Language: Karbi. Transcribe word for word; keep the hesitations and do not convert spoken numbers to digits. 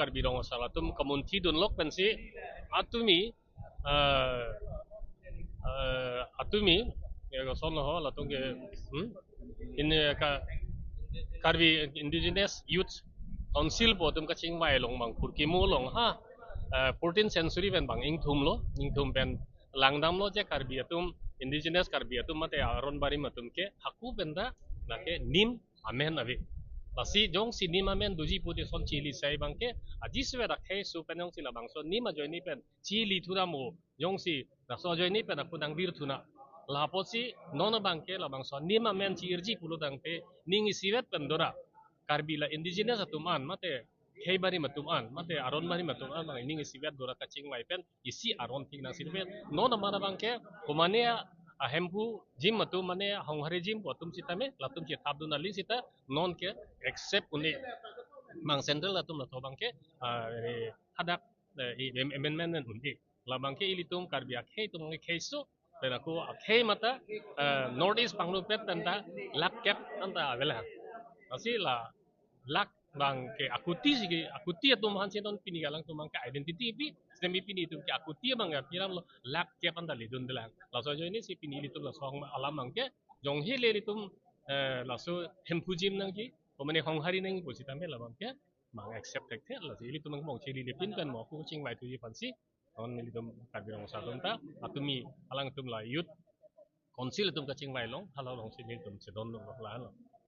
Karbi Rong Asar atum kamunthi dunlok pensi atumi, eh, eh, atumi, ya, kosonlo ho, latum ke, hmm? Ini ka, Karbi Indigenous Youth Council pu atum kachingvai along bang phurkimo along ha, eh, fourteenth century pen bang ingthumlo, ingthum pen langdamlo je Karbi atum, indigenous Karbi atum mate aron barim atum ke hako penta lake nim amen ave. Lasi jongsi nim amen doji pu te son chili sai abangke, aji sevet akhei su pen jongsi labangso nim ajoine pen chili thuramo, jongsi laso ajoine pen ako nangvir thunang. Lapusi non abangke labangso nim amen chi-irji pulo tangte ning isivet pen dora. Karbi la indigenous atum an mate khei barim atum an mate aron barim atum an bang ning isivet dora kachingvai pen isi aron thik nangsi pen non amat abangke komane a Hemphu jim atum mane Honghari jim pu atum sitame latum si thap dun ali sita non ke accept un-e. Bang central atum latum abangke, ah, eh, hadak, eh, i-, am-, amendment un-e. Labangke ilitum Karbi akhei atum ke khei su, pen ako akhei mata, eh, North East pangrupet penta lakh kep anta avelang. Lasi la lakh abangke akuti si ke, akuti atum aphan si non pini alangtum abangke identity pi, sitame pini atum ke akuti abang ya piramlo lakh kep anta ledundelang. Laso ajoine si pini ilitum laso alam abangke jongsi le ilitum, eh, laso Hemphu jim nangji, komane Honghari nangji pusitame labangke bang accept thekthe, lasi ilitum bang chili lepin pen mo ako chingvai thuji aphansi non ilitum Karbi Rong Asar atum ta atumi alangtum la Youth Council atum kachingvai along, hala alongsi ilitum chedondun lahelo.